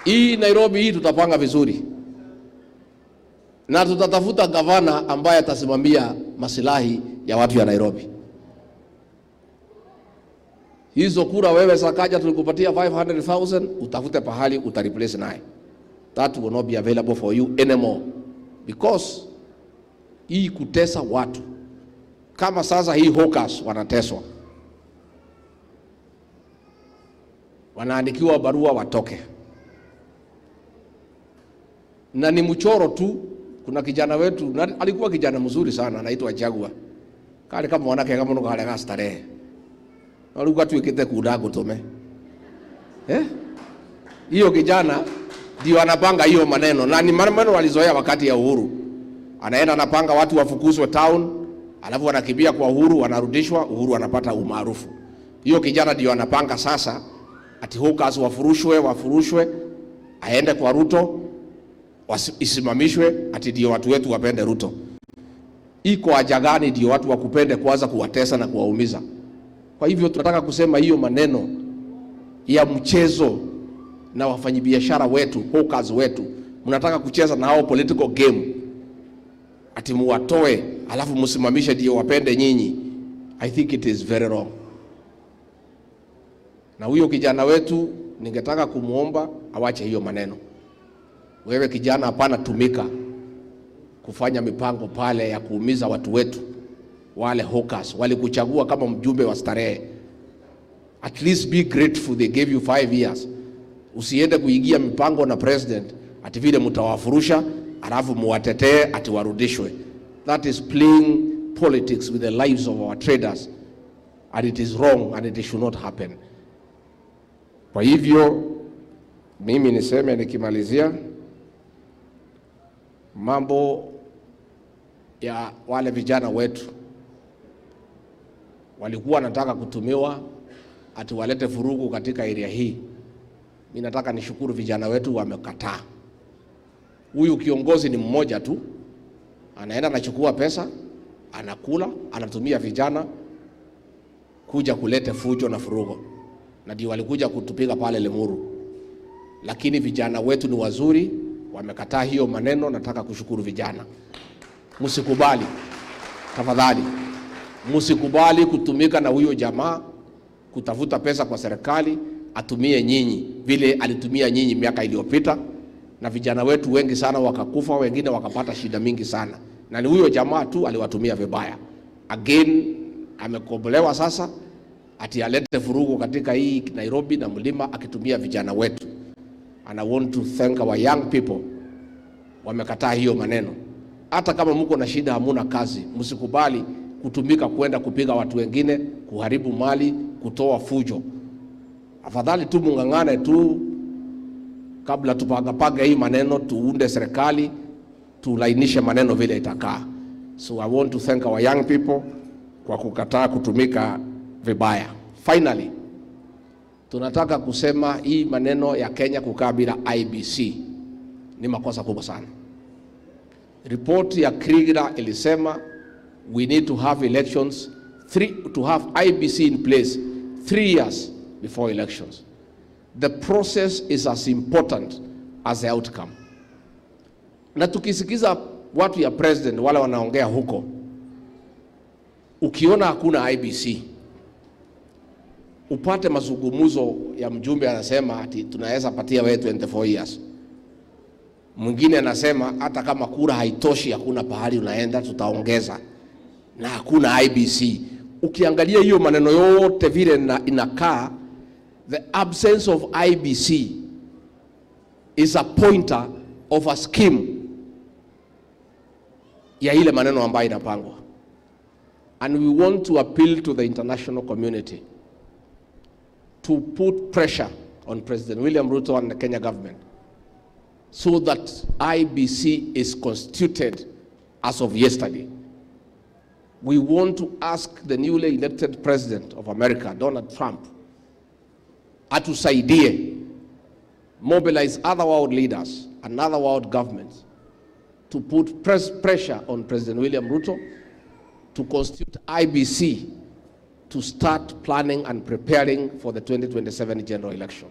Hii Nairobi hii tutapanga vizuri na tutatafuta gavana ambaye atasimamia masilahi ya watu ya Nairobi. Hizo kura wewe Sakaja tulikupatia 500,000, utafute pahali utareplace naye. That will not be available for you anymore because hii kutesa watu kama sasa hii hawkers wanateswa, wanaandikiwa barua watoke, na ni mchoro tu. Kuna kijana wetu na, alikuwa kijana mzuri sana anaitwa Jagua kale kama mwanake kama nuko kale starehe na rĩu gatuĩkĩte kunda ngũtũme eh? Hiyo kijana ndio anapanga hiyo maneno na ni maneno walizoea wakati ya Uhuru. Anaenda anapanga watu wafukuzwe town, alafu wanakimbia kwa Uhuru, wanarudishwa, Uhuru anapata umaarufu. Hiyo kijana ndio anapanga sasa ati hawkers wafurushwe, wafurushwe, aende kwa Ruto isimamishwe, ati ndio watu wetu wapende Ruto. Iko haja gani ndio watu wakupende kwanza kuwatesa na kuwaumiza? Kwa hivyo tunataka kusema hiyo maneno ya mchezo na wafanyibiashara wetu, hawkers wetu, mnataka kucheza na hao political game ati muwatoe alafu msimamishe ndio wapende nyinyi. I think it is very wrong. Na huyo kijana wetu ningetaka kumuomba awache hiyo maneno. Wewe kijana, hapana tumika kufanya mipango pale ya kuumiza watu wetu. Wale hawkers walikuchagua kama mjumbe wa starehe. At least be grateful they gave you 5 years. Usiende kuingia mipango na president ati vile mtawafurusha alafu muwatetee ati warudishwe. That is playing politics with the lives of our traders and it is wrong and it should not happen. Kwa hivyo mimi niseme nikimalizia mambo ya wale vijana wetu walikuwa wanataka kutumiwa ati walete furugu katika area hii. Mimi nataka nishukuru vijana wetu wamekataa. Huyu kiongozi ni mmoja tu, anaenda anachukua pesa, anakula, anatumia vijana kuja kulete fujo na furugo, na ndio walikuja kutupiga pale Limuru. Lakini vijana wetu ni wazuri, wamekataa hiyo maneno. Nataka kushukuru vijana, msikubali tafadhali, msikubali kutumika na huyo jamaa kutafuta pesa kwa serikali, atumie nyinyi vile alitumia nyinyi miaka iliyopita, na vijana wetu wengi sana wakakufa, wengine wakapata shida mingi sana, na ni huyo jamaa tu aliwatumia vibaya. Again amekombolewa sasa, ati alete furugu katika hii Nairobi na mlima akitumia vijana wetu. And I want to thank our young people, wamekataa hiyo maneno. Hata kama mko na shida, hamuna kazi, msikubali kutumika kwenda kupiga watu wengine, kuharibu mali, kutoa fujo. Afadhali tu mung'ang'ane tu kabla tupagapaga hii maneno, tuunde serikali, tulainishe maneno vile itakaa. So I want to thank our young people kwa kukataa kutumika vibaya. Finally, tunataka kusema hii maneno ya Kenya kukaa bila IEBC ni makosa kubwa sana. Ripoti ya Kriegler ilisema we need to have elections to have IEBC in place 3 years before elections. The process is as important as the outcome. Na tukisikiza watu ya president wale wanaongea huko, ukiona hakuna IEBC, upate mazungumzo ya mjumbe anasema ati tunaweza patia wewe 24 years. Mwingine anasema hata kama kura haitoshi hakuna pahali unaenda, tutaongeza, na hakuna IEBC. Ukiangalia hiyo maneno yote vile inakaa, the absence of IEBC is a pointer of a scheme ya ile maneno ambayo inapangwa. And we want to appeal to the international community to put pressure on President William Ruto and the Kenya government so that IEBC is constituted as of yesterday. We want to ask the newly elected president of America, Donald Trump, atusaidie mobilize other world leaders and other world governments to put pressure on President William Ruto to constitute IEBC to start planning and preparing for the 2027 general election.